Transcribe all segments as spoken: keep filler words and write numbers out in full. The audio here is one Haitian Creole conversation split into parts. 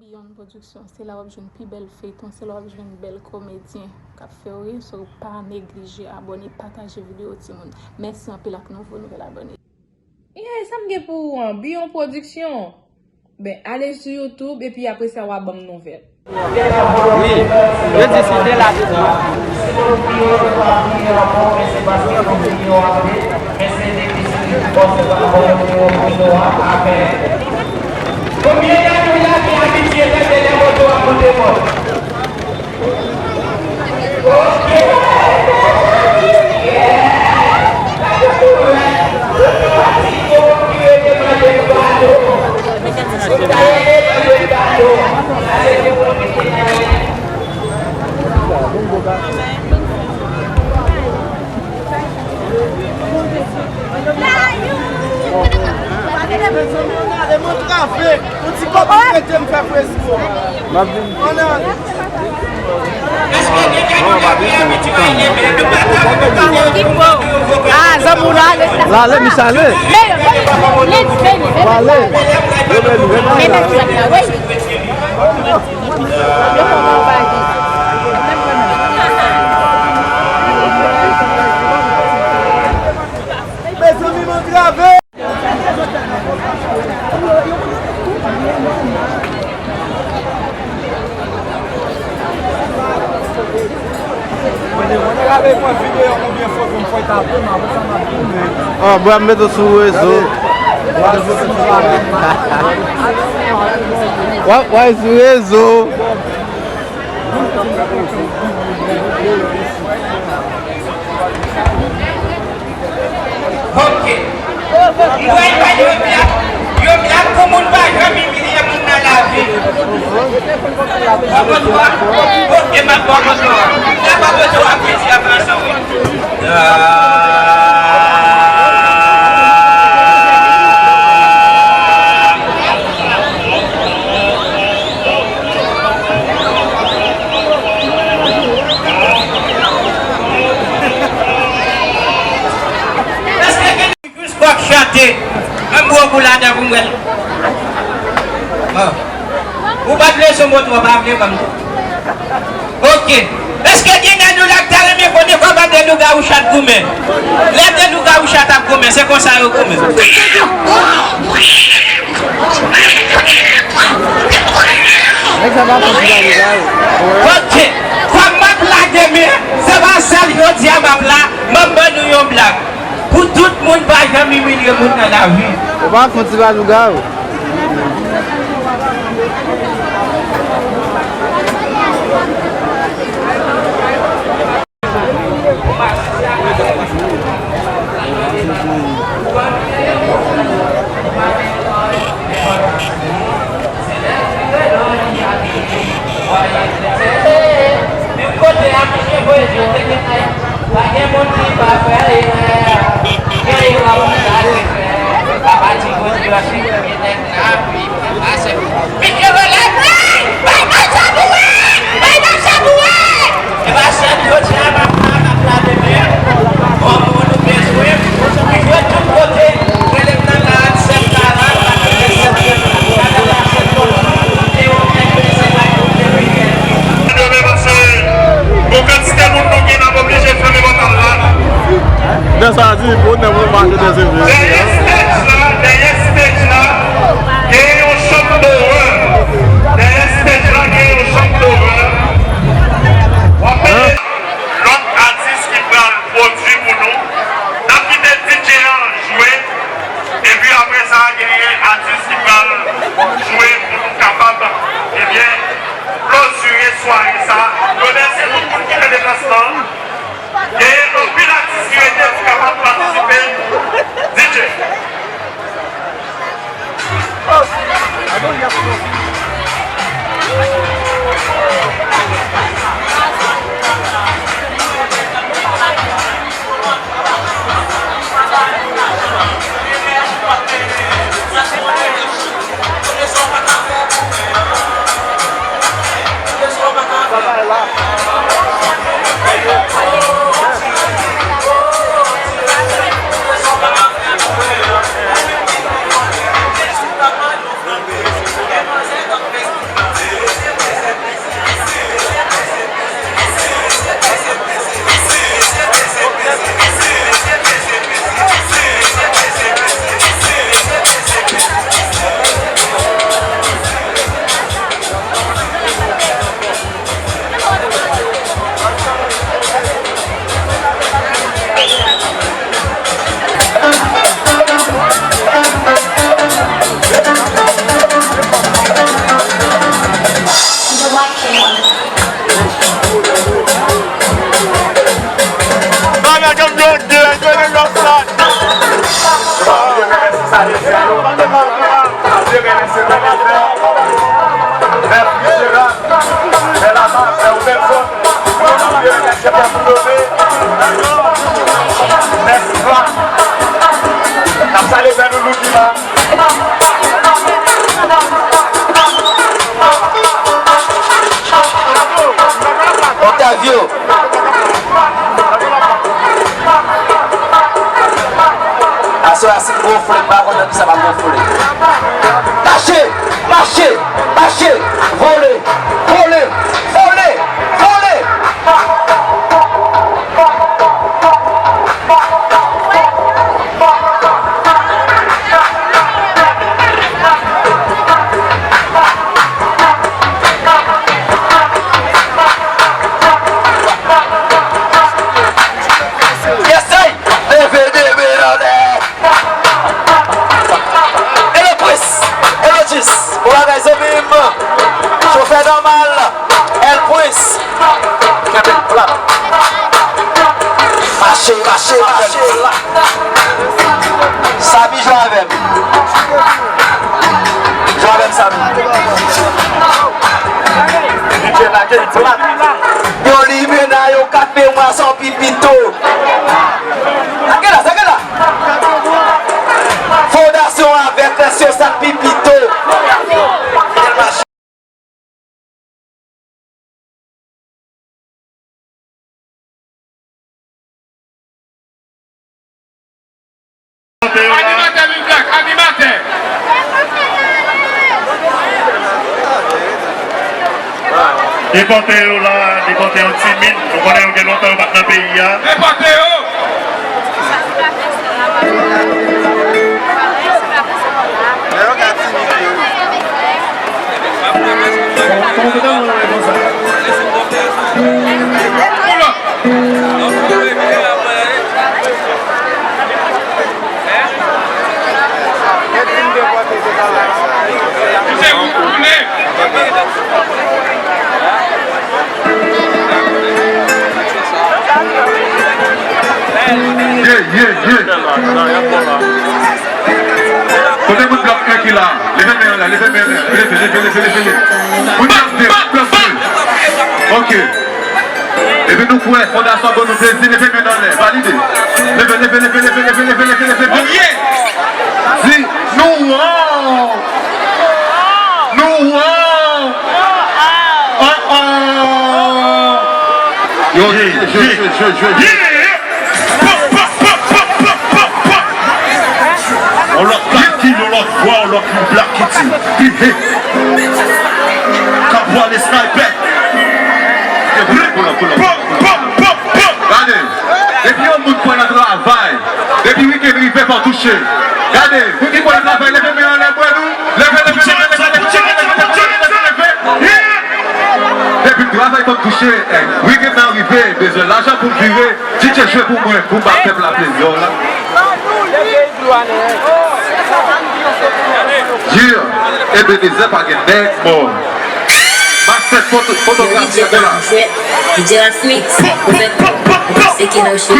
Yon pwodiksyon, se la w ap jwenn pi bèl feyton, se la w ap jwenn bèl komedyen k ap fè w ri, so pa neglije abòne, pataje videyo timoun. Mèsi anpil ak nouvo nouvèl abòne. Yay, sa m gen pou ou an? Biyon Pwodiksyon. Ben, ale sou YouTube epi apre sa w a ban m nouvèl. Wi, yo di si te la te di. Konbyen nan nou la ki abitye tande lè moto ap monte mòn? Mezanmi, ann ale, m antrave. Yon ti kòb ki rete m fè fresco. M ap vin. Ann ale. Ah, zanmi w la ale. La ale, misye ale. Vale. Yo vle nou, yo vle nou. Mezanmi, m antrave. Ah, bra m mete sou rezo. W ap wè sou rezo. Ok. M wè l pa yo blak. Yo blak pou moun pa janm imilye moun nan lavi. Pran moto a. Ok, m ap pran moto a. La pa moto a, piti a pran sou. Jis kòk chante. Ban m gwo kou ladan pou m wè l. Ah. Ou pa t vle sou moto, ou pa vle ban m. Ok. Èske gen nan nou la k ta renmen konnen kòman de lougawou chat goumen? Lè de lougawou chat ap goumen, se konsa yo goumen. Nèg sa pa fouti gade la, wi. Ok. Kòm m ap la demen, se pa sèl jodi a m ap la, m ap ban nou yon blag. Pou tout moun pa janm imilye moun nan lavi. Ou pa fouti pa lougawou. Demen, paske gon kantite moun nou gen, n ap oblije fèmen pòtal la. Dèyè stage la, dèyè stage la, N ap salye frè nou Loudy la. Octavio. Aswè a, si m gonfle, m pa konn nan kisa m ap gonfle. Mache! Mache! Mache! Vole! Vole! Vole! Vole! Yes, sir! Leve de men anlè! Hello Prince! Hello Jis! Bon bagay zanmi m! Chofè nòmal! El Prince! Kenbe l plat! Mache, mache, mache! Samy jwe avè m! Jwe avè m Samy! Li te lage l plat! Yon limena, yon kat memwa, sa w pi pito! Sa gen la, sa gen la! Fondasyon avèk lè syo sa k pi pito. Animatè vin black, animatè. Depòte yo la, depòte yo timid. Nou konnen yo gen lontan yo pa t nan peyi a. Depòte yo! Yeah, yeah, yeah. Kote moun k ap enki la? Leve men anlè, leve men anlè. Leve, leve, leve, leve, leve. Moun k ap de, plas de. Ok. Epi nou kwè fondasyon ban nou plezi, leve men anlè, valide. Leve, leve, leve. Di, nou won! Nou won! Oh, oh! Yo, jwe, jwe, jwe, jwe, jwe. On lòt Black King, on lòt vwa, on lòt Black King. Ka pwale sniper. Pull up, pull up, pull up. Gade, depi yon moun kwè nan travay, depi wikenn rive fò touche. Gade, moun ki kwè nan travay, leve men anlè mwen nou. Leve, leve, leve, leve, leve, leve, leve, leve, leve, leve. Depi travay fò touche, eh, wikenn nan rive, bezwen lajan pou m vire. D J jwe pou mwen, pou m ba pèp la plezi la. Yeah, Ebenezer pa gen nèg mò. Master foto-, fotografi a te la. Gerald Smith, ou fè, ou fè ki nan chou.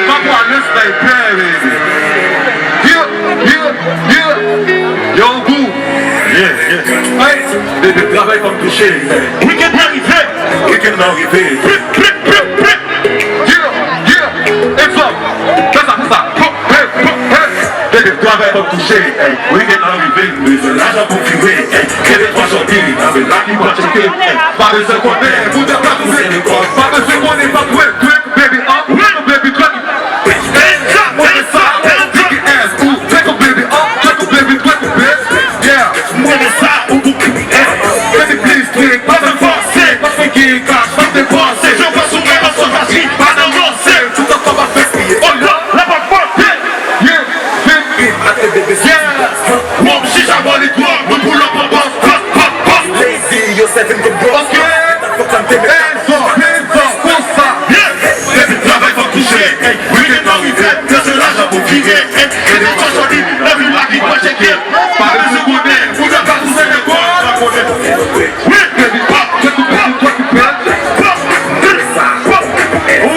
Papa, le sniper, baby. Yeah, yeah, yeah. Yo, gou. Yeah, yeah. Hey, depi travay fò m touche. Wikenn nan rive. Wikenn nan rive. Yeah, yeah, it's up. Fè sa, fè sa. Hop, hey, hop, hey. Depi travay fò m touche, ey. Wikenn nan rive, m bezwen lajan pou vire, ey. Kenbe twa chòti, avè la ki pa tcheke, ey. Pa bezwen konnen, bouda pa pouse de kòb. Pa bezwen konnen, pa twerk, twerk, baby, up, twerk, baby, twerk. Mwen sa, mwen di ki ass, ou, twerk, baby, up, twerk, baby, twerk, baby. Yeah. Mwen sa, ou pou ki ass. Baby, please, twerk, pa fè fòse, pa fè gen kach, pa depanse. Je vois sou mwen, pa sou machi, pa nan ranse. Tout an pa fè kriye. Oh la, la pa fòse. Yeah, yeah, yeah. Wonm, chicha, bò li twòp, nou pull up an bòs, bòs, bòs, bòs. Lazy, yo sèvi n kòm bòs. Fòk sa m te mete. Hands up, hands up, konsa. Yeah. Depi travay fòk touche. Ey, wikenn nan rive. Lè se lajan pou vire. Ey, e de twa chòti nan vil la ki pran cheke. Pa bezwen konnen, moun nan pa pouse de kòb. Pa konnen. Wi, baby, pop, twerk, twerk, twerk, twerk. Pop, pop,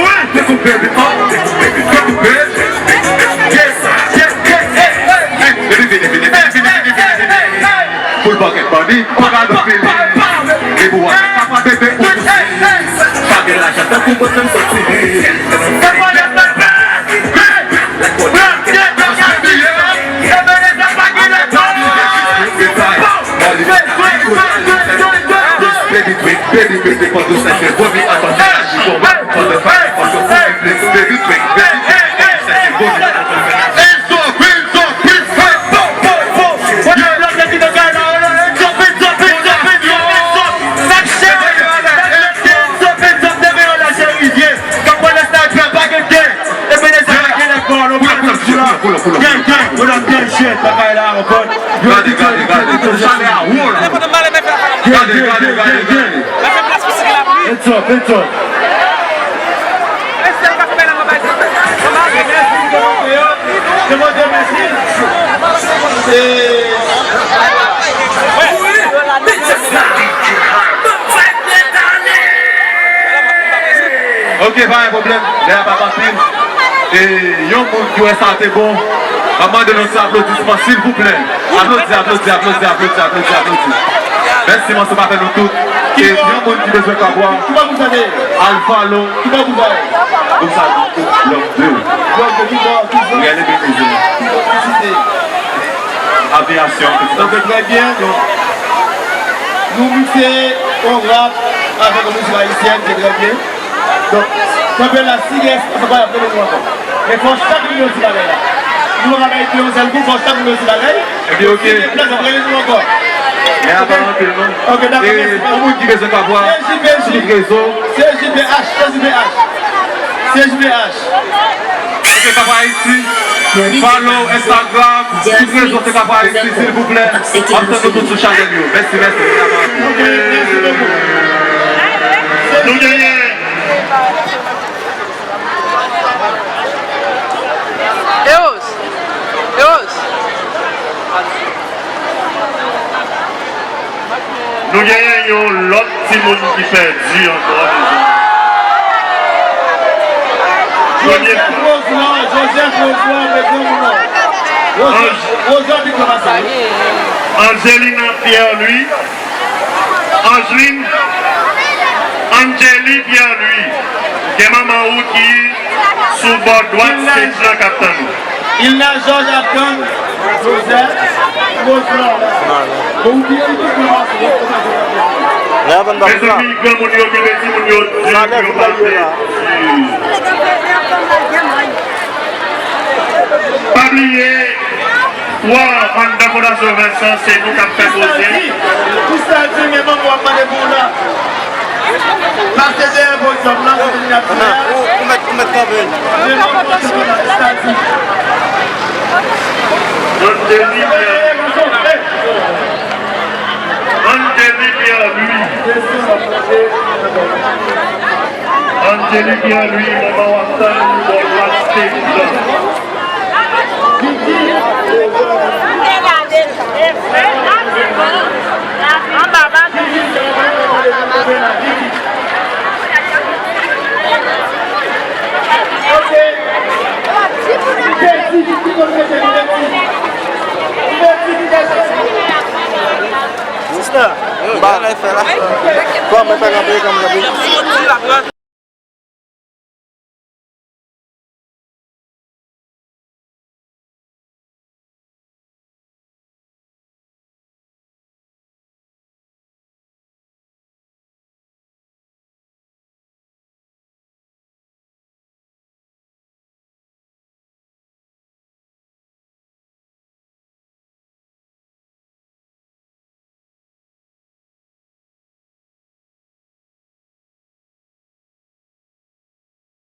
wi. Twerk, baby, pop, twerk, baby. Yes, yes, yes, yes, yes. Vini, vini, vini, vini, vini, vini, vini. Full bucket bandi, pa gade fini. E pou wè, ka pa bebe ou. Tankou mwen menm sòti. Baby drink, baby drink, depann de sèke vomi atann fè aji kòman. Pandan fè aji kòman, baby drink, baby drink, depann de sèke vomi atann fè aji. Gade, gade, gade. Gade, gade, gade. Chalè a wo la. Gade, gade, gade, gade. Heads up, heads up. Ok, pa gen pwoblèm. Lè a pa t anpil. E yon moun ki wè sa te bon, m ap mande nou ti aplodisman, silvouplè. Aplodi, aplodi, aplodi, aplodi, aplodi, aplodi. Mèsi, mèsi, pa fè nou tout. E yon moun ki bezwen kabwa, al follow. Kòm sa di, Blòk de. Reyèl e Belize. Aviyasyon, pitit. Ok, trè byen. Donk, nou mikse yon rap avèk yon mizik ayisyèn, se trè byen. Donk, kanpe la, si gen espas, sa va rele nou ankò. Men fò chak moun yo di bagay la. Nou pa ka bay yon sèl kou, fò chak moun yo di bagay. Epi, ok. Si gen plas, ap rele nou ankò. Men a pa anpil, non. Ok, dakò, mèsi. E yon moun ki bezwen kabwa, sou tout rezo. C J B H, C J B H. C J B H. Ok, Kap Ayiti, follow Instagram, tout rezo se Kap Ayiti, silvouplè. M ap tann nou tout sou chanèl yo. Mèsi, mèsi. Ok, mèsi bokou. Nou genyen. Eos! Eos! Nou genyen yon lòt timoun ki pèdi ankò, mezanmi. Premye Joseph Rosemond, Joseph Rosemond, mezanmi, non. Rosemond, Ange- Rosemond, vin nan sa. Angelina Pierre Louis, Angeline, Angélie Pierre Louis. Gen manman ou ki sou bò dwat stage lan k ap tann ou. Ilna Georges ap tann Joseph Rosemond. Bon, ou byen, ou byen kòmanse. Mezanmi, granmoun yo kenbe timoun yo di pou yo pa pèdi. Pa bliye, Wa anndan Fondasyon Vincent, se nou k ap fè koze. Pou sa di, men manman w ap mande pou ou la. Pase dèyè podyòm nan, kote n ap di a. Ou, ou mèt, ou mèt kanpe. Men manman w ap mande pou ou la, pou sa di. Anthony Pierre, Anthony Pierre Louis. Anthony Pierre Louis, manman w ap tann ou bò dwat stage lan. Mister, m pa wè fè la. Kòman fè kanpe, kòman kanpe?